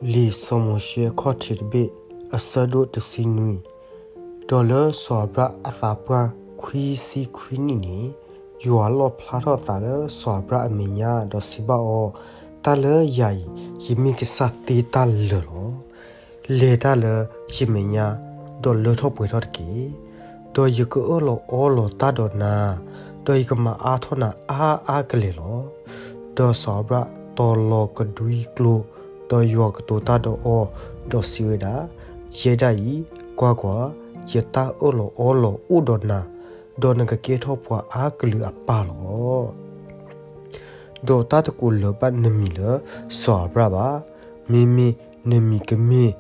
လံာ်စီၤမိၤၡ့အခီၣ်ထံးတဘ့ၣ် အဆၢဒိၣ်တဆံနွံ, ဒီးလၢစီၤအၤဘြၣ်အသးပှၢ်ခွံဆံခွံနံၣ်န့ၣ်, ယွၤလီၣ်ဖျါထီၣ်သးလၢစီၤအၤဘြၣ်အမဲာ်ညါ ဒီးစံးဘၣ်အီၤ, တၢ်လၢယၤအံၤ ယမ့ၢ်ကစၢ်သ့တၢ်လၢာ်လီၤ. လဲၤတၢ်လၢယမဲာ်ညါ, ဒီးလၢထီၣ်ပှဲၤထီၣ်တက့ၢ်. ဒီးယကအၢၣ်လီၤအီလီၤတၢ်ဒီးနၤ, ဒီးယကမၤအါထီၣ်နၤအါအါကလဲာ်လီၤ. ဒီးစီၤအၤဘြၣ်တီၤလီၤကဒွံကျိ, ဒီးယွၤကတိၤတၢ်ဒီးအီၤ, ဒီးစံးဝဲဒၣ်, ယဲဒၣ်အံၤ, ကွၢ်ကွၢ်, ယတၢ်အၢၣ်လီၤအီလီၤအိၣ်ဒီးနၤ, ဒီးနကကဲထီၣ်ပှၤအါကလုာ်အပၢ်လီၤ. ဒီးတၢ်တကိးလၢၤဘၣ်နမံၤလၢစီၤအၤဘြၣ်ဘၣ်, မ့မ့ၢ်နမံၤကမ့ၢ်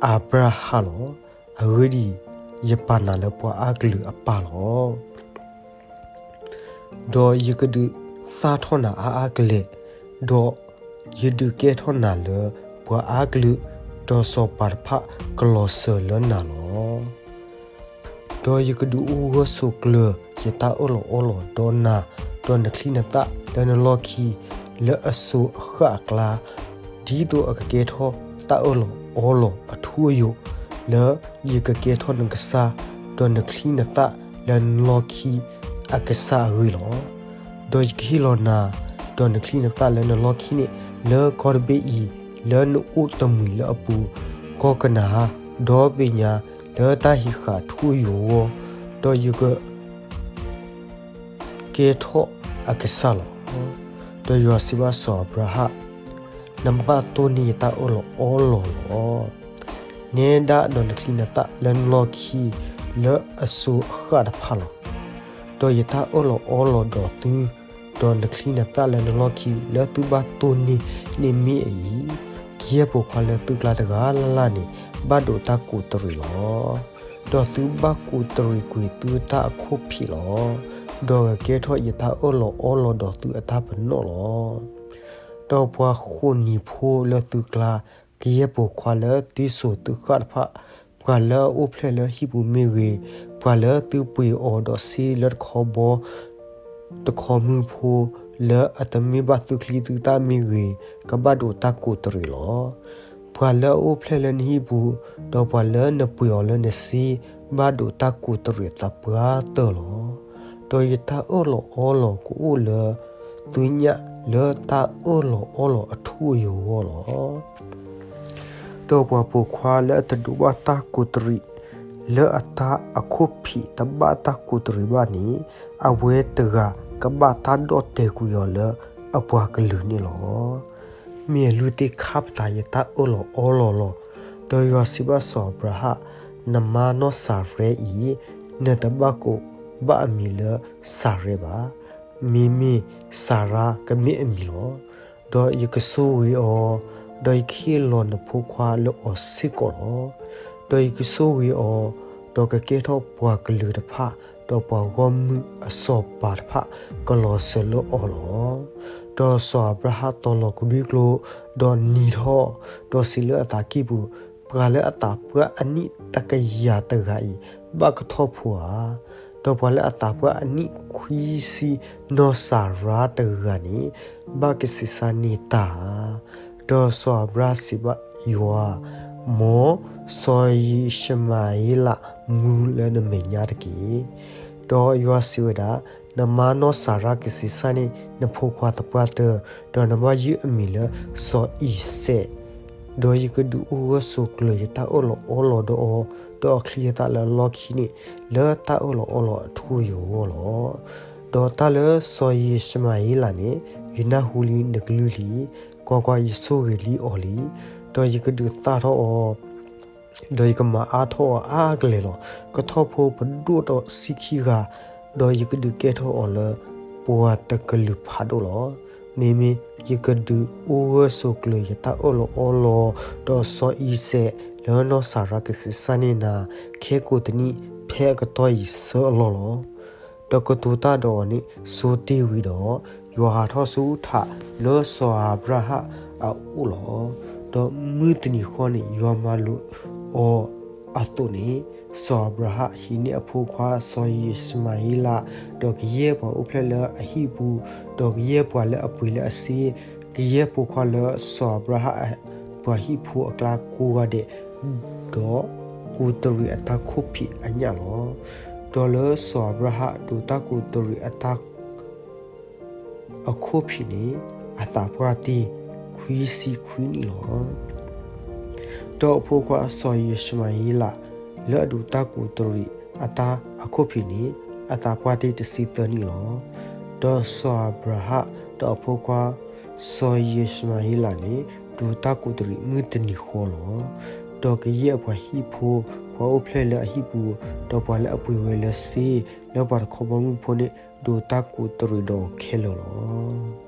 အၤဘြၤဟၣ်လီၤ. အဂ့ၢ်ဒ်အံၤ, ယပာ်နၤလၢပှၤအါကလုာ်အပၢ်လီၤ. ဒီးယကဒုးသၣ်ထီၣ်နၤအါအါကလဲာ်, ဒီးယဒုးကဲထီၣ်နၤလၢပှၤအါကလုာ်, ဒီးစီၤပၤတဖၣ်ကလီၤစၢၤလၢနၤလီၤ. ဒီးယကဒုးအိၣ်ဂၢၢ်ဆိးကျၢၤယတၢ်အၢၣ်လီၤအီလီၤဒီးနၤ, ဒီးနချံနသၣ်လၢနလီၢ်ခံ, လၢအစိၤအဃၣ်အကျါ, ဒ်သိးအကကဲထီၣ်တၢ်အၢၣ်လီၤအီလီၤအထူအယိာ်, လၢယကကဲထီၣ်နကစၢ်, ဒီးနချံနသၣ်လၢနလီၢ်ခံအကစၢ်အဂ့ၢ်လီၤ. ဒီးယကဟ့ၣ်လီၤနၤ, ဒီးနချံနသၣ်လၢနလီၢ်ခံန့ၣ်, လၢကီၢ်တဘ့ၣ်အံၤ, လၢနအိၣ်တမှံၤလၢအပူၤ, ကီၢ်ကနၤအၣ်, ဒီဘ့ၣ်ညါ, လၢတၢ်ဟံးဃာ်ထူအယိာ်အဂီၢ်, ဒီးယက ကဲထီၣ်အကစၢ်လီၤ. ဒီးယွၤစံးဘၣ်စီၤအၤဘြၤဟၣ်, နဘၣ်တိၢ်န့ၢ်ယတၢ်အၢၣ်လီၤအီလီၤလီၤ. နဲဒၣ်ဒီးနချံနသၣ်လၢနလီၢ်ခံလၢအစိၤအဃၣ်တဖၣ်လီၤ. ဒီးယတၢ်အၢၣ်လီၤအီလီၤဒီးသု, ဒီးနချံနသၣ်လၢနလီၢ်ခံလၢသုဘၣ်တိၢ်န့ၢ်န့ၣ်မ့ၢ်အအံၤ, ကယဲၢ်ပိာ်ခွါလၢသုကျါတဂၤလၢ်လၢ်န့ၣ် ဘၣ်ဒိးတၢ်ကူးတရံးလီၤ. ဒီးသုဘၣ်ကူးတရံးကွံာ်သုတၢ်အခိၣ်ဖံးလီၤ. ဒီးကကဲထီၣ်ယတၢ်အၢၣ်လီၤအီလီၤဒီးသုအတၢ်ပနီၣ်လီၤ. ဒီးပှၤဃိးနံၤဖိလၢသုကျါ, ကယဲၢ်ပိာ်ခွါလၢသ့စိၤသုဃၣ်တဖၣ်, ပှၤလၢအအိၣ်ဖျဲၣ်လၢဟံၣ်ပူၤမ့ၢ်ဂ့ၤ, ပှၤလၢသုပှ့ၤအီၤဒီးစ့လၢတခီဘီ တခီမုၢ်ဖိ, လၢအတမ့ၢ်ဘၣ်သုချံသုသၣ်မ့ၢ်ဂ့ၤ, ကဘၣ်ဒိးတၢ်ကူးတရံးလီၤ. ပှၤလၢအအိၣ်ဖျဲၣ်လၢနဟံၣ်ပူၤ, ဒီးပှၤလၢနပှ့ၤအီၤလၢနစ့, ဘၣ်ဒိးတၢ်ကူးတရံးသပှၢ်တၢၢ်လီၤ. ဒီးယတၢ်အၢၣ်လီၤအီလီၤကအိၣ်လၢသုညၣ်လၢတၢ်အၢၣ်လီၤအီလီၤအထူအယိာ်အဂီၢ်လီၤ. ဒီးပှၤပိာ်ခွါလၢအတဒိးဘၣ်တၢ်ကူးတရံး လၢအတၢ်အခိၣ်ဖံးတဘၣ်တၢ်ကူးတရံးဘၣ်န့ၣ်, အဝဲတဂၤကဘၣ်တၢ်ဒီၣ်တဲာ်ကွံာ်အီၤလၢအပှၤကလုာ်န့ၣ်လီၤ. မ့ၢ်အလုၢ်သ့ၣ်ခါပတာ်ယတၢ်အၢၣ်လီၤအီလီၤလီၤ. ဒီးယွၤစံးဘၣ်စီၤအၤဘြၤဟၣ်, နမါနီၢ်စၤရဲအံၤ, နတဘၣ်ကိးဘၣ်အမံၤလၢစၤရဲဘၣ်, မ့မ့ၢ်စၤရါကမ့ၢ်အမံၤလီၤ. ဒီးယကဆိၣ်ဂ့ၤအီၤ, ဒီးယကဟ့ၣ်လီၤနဖိခွါလၢအီၤစ့ၢ်ကီးလီၤ. ဒီးယကဆိၣ်ဂ့ၤအီၤ, ဒီးကကဲထီၣ်ပှၤကလုာ်တဖၣ်, ဒီးပှၤဂီၢ်မုၢ်အစီၤပၤတဖၣ်ကလီၤစၢၤလၢအီၤလီၤ. ဒီးစီၤအၤဘြၤဟၣ်တီၤလီၤကဒွံကျိ, ဒီးနံၤထီၣ်, ဒီးစံးလၢအသးကံၢ်ပူၤ, ပှၤလၢအသးပှၢ်အနံၣ်တကယၤတဂၤအံၤ ဘၣ်ကထီၣ်ဖိဧါ. ဒီးပှၤလၢအသးပှၢ်အနံၣ်ခွံဆံနီၢ်စၤရါတဂၤန့ၣ် ဘၣ်ကဆံးစၢ်န့ၢ်တၢ်ဧါ. ဒီးစီၤအၤဘြၤဟၣ်စံးဘၣ်ယွၤ, မ်စီၤယံၡမၤဧ့လးမူလၢနမဲာ်ညါတက့ၢ်. ဒီးယွၤစံးဝဲဒၣ်, နမါနီၢ်စၤရါကဆံးစၢ်န့ၢ်နဖိခွါသပှၢ်တၢၢ်, ဒီးနဘၣ်ယုၢ်အမံၤလၢစီၤအံၤစဲး, ဒီးယကဒုးအိၣ်ဂၢၢ်ဆိးကျၢၤယတၢ်အၢၣ်လီၤအီလီၤဒီးအီၤ, ဒီးအချံအသၣ်လၢအလီၢ်ခံန့ၣ်, လၢတၢ်အၢၣ်လီၤအီလီၤအထူအယိာ်အဂီၢ်လီၤ. ဒီးတၢ်လၢစီၤယံၡမၤဧ့လးန့ၣ်, ယနၢ်ဟူလံနကလုၢ်လံ, ကွၢ်ကွၢ်, ယဆိၣ်ဂ့ၤလံအီၤလံ, ဒီးယကဒုးသၣ်ထီၣ်အီၤ ဒီးယကမၤအါထီၣ်အီၤအါအါကလဲာ်လီၤ. ကထီၣ်ဖိပဒိၣ်ဒီးဆံခံဂၤ, ဒီးယကဒုးကဲထီၣ်အီၤလၢပှၤတကလုာ်ဖးဒိၣ်လီၤ. မ့မ့ၢ်ယကဒုးအိၣ်ဂၢၢ်ဆိးကျၢၤယတၢ်အၢၣ်လီၤအီလီၤဒီးစီၤအံၤစဲး, လၢနီၢ်စၤရါကဆံးစၢ်န့ၢ်နၤ, ခဲကိာ်တနံၣ်ဖဲအကတီၢ်အံၤဆၢအလီၢ်လီၤ. ဒီးကတိၤတၢ်ဒီးအီၤန့ၣ်, ဆိတ့ၢ်ဝံၤဒီး, ယွၤဟးထီၣ်ဆူထးလၢစီၤအၤဘြၤဟၣ်အအိၣ်လီၤ. ဒီးမုၢ်တနံၤဃီန့ၣ်, ယွၤမၤလိာ်အီၤ အသိးန့ၣ်, စီၤအၤဘြၤဟၣ်ဟံးန့ၢ်အဖိခွါစီၤယံးၡမၤဧ့လး, ဒီးကယဲၢ်ပှၤအိၣ်ဖျဲၣ်လၢအဟံၣ်ပူၤ, ဒီးကယဲၢ်ပှၤလၢအပှ့ၤလၢအစ့, ကယဲၢ်ဖိခွါလၢစီၤအၤဘြၤဟၣ်အပှၤဟံၣ်ဖိအကျါကိးဂၤဒဲး, ဒီးကူးတရံးအတၢ်ခိၣ်ဖံးအညၣ်လီၤ. ဒီးလၢစီၤအၤဘြၤဟၣ်ဒိးတၢ်ကူးတရံးအတၢ် အခိၣ်ဖံးန့ၣ် အသးပှၢ်တ့ၢ်ခွံဆံခွံနံၣ်လီၤ. ဒီးအဖိခွါစီၤယံးၡမၤဧ့လး လၢအဒိးတၢ်ကူးတရံးအတၢ်အခိၣ်ဖံးန့ၣ် အသးပှၢ်တ့ၢ်တဆံသၢနံၣ်လီၤ. ဒီးစီၤအၤဘြၤဟၣ်ဒီးအဖိခွါ စီၤယံးၡမၤဧ့လးန့ၣ် ဒိးတၢ်ကူးတရံးမုၢ်တနံၤဃီလီၤ. ဒီးကယဲၢ်အပှၤဟံၣ်ဖိ, ပှၤအိၣ်ဖျဲၣ်လၢအဟံၣ်ပူၤ, ဒီးပှၤလၢအပှ့ၤဝဲလၢစ့, လၢပှၤတခီဘီမုၢ်ဖိန့ၣ် ဒိးတၢ်ကူးတရံးဒီးအီၤခဲလၢာ်လီၤ.